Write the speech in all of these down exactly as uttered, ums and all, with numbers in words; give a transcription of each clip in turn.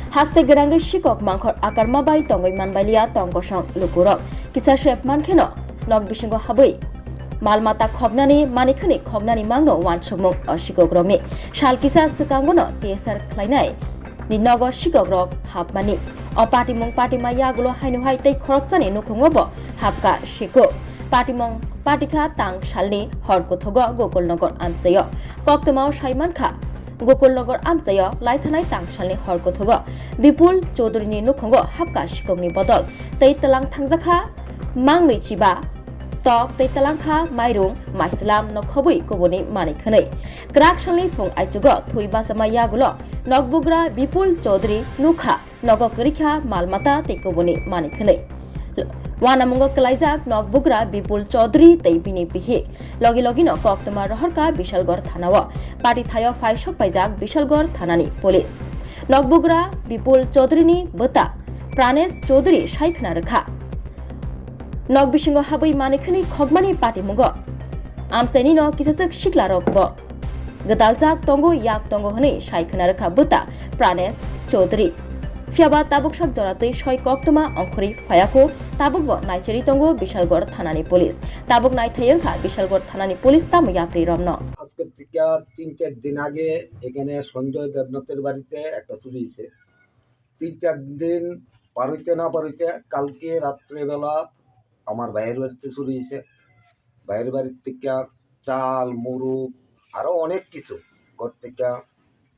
Haste gwnangwi sikok mangkhor akarma bai tongwi manbailiya tong kosong lukurok. Kisa sep mankheno nok bisingo habwi mal mata khoknani, manikhwni khoknani mangno wansukmung o sikokrokni. Sal kisa swkangono T S R khlainai ni nogo sikokrok hapmani. O patimung patima yagulo haino hai tei khoroksani nukhungo bo hapka sikok. Patimung patikha tang salni hor kuthugo Gokulnagar amchaio. Koktwmao sai mankha, Gokulnagar amchaio laithanai tang salni hor kuthugo Bipul Chaudhury ni nukhungo hapka sikokni bodol tei tlang thangjakha mangnwi chiba tok tei talangkha mairung, maislam no khobwi kubuni manwi khwnwi. Kwrak salni phung aichugo thwi bachama yagulo nokbugra Bipul Chaudhury nukha nogo kwrwikha mal mata tei kubuni manwi khwnwi. Wanamungo kwlaijak nokbugra Bipul Chaudhury tei bini bihik. Logi logino koktwma rohorkha Bishalgarh thanao. Pati thaio phai sokpaijak Bishalgarh thanani police. Nokbugra Bipul Chaudhury ni bwta Pranesh Chaudhury sai khna rwkha. Nok bisingo habwi manwi khwnwi khokmani patimungo amchainino kisachwk siklarok bo gwdaljak tongo, yak tongo hwnwi sai khna rwkha bwta Pranesh Chaudhury. Phiyaba tabuk sak jora twi soi koktwma ongkhorwi phaiya kho, tabuk bo naichari tongo Bishalgarh thanani police. Tabuk naithai wngkha Bishalgarh thanani police tamo yapri romno. আজকে থেকে তিন চার দিন আগে এখানে সঞ্জয় দেবনাথের বাড়িতে একটা চুরি হয়েছে। তিন চার দিন পার হইতে না পার হইতে কালকে রাত্রেবেলা আমার ভাইয়ের বাড়িতে চুরি হয়েছে। ভাইয়ের বাড়ির থেকে চাল, মুরগ, আরো অনেক কিছু ঘর থেকে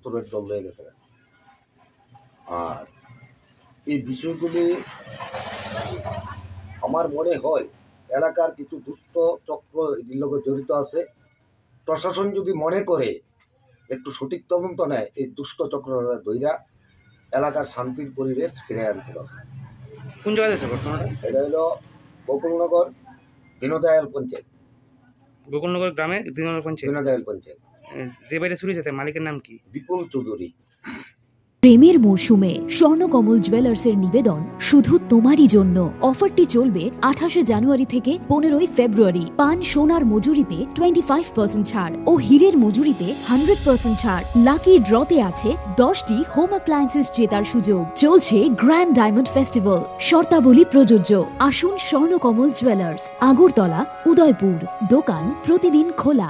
চোরের দল হয়ে গেছে। আর এই বিষয়গুলি আমার মনে হয় এলাকার কিছু দুষ্ট চক্র এটির লগে জড়িত আছে। প্রশাসন যদি মনে করে একটু সঠিক তদন্ত নেয়, এই দুষ্ট চক্ররা ধইরা এলাকার শান্তির পরিবেশ ফিরে আনতে পারবে। কোন জায়গায় আছে ঘটনাটা? এটা হলো গোকুলনগর দীনদয়াল পঞ্চায়েত। গোকুলনগর গ্রামে দীনদয়াল পঞ্চায়েত। দীনদয়াল পঞ্চায়েত। এ, যে বাড়িতে চুরি হয়েছে, তার মালিকের নাম কি? বিপুল চৌধুরী। প্রেমের মরশুমে স্বর্ণকমল জুয়েলার্সের নিবেদন শুধু তোমারই জন্য। অফারটি চলবে আঠাশে জানুয়ারি থেকে পনেরোই ফেব্রুয়ারি। পান সোনার মজুরিতে টোয়েন্টি ফাইভ পার্সেন্ট ছাড় ও হীরের মজুরিতে হান্ড্রেড পার্সেন্ট ছাড়। লাকি ড্রতে আছে দশটি হোম অ্যাপ্লায়েন্সেস জেতার সুযোগ। চলছে গ্র্যান্ড ডায়মন্ড ফেস্টিভ্যাল, শর্তাবলী প্রযোজ্য। আসুন স্বর্ণকমল জুয়েলার্স, আগরতলা, উদয়পুর। দোকান প্রতিদিন খোলা।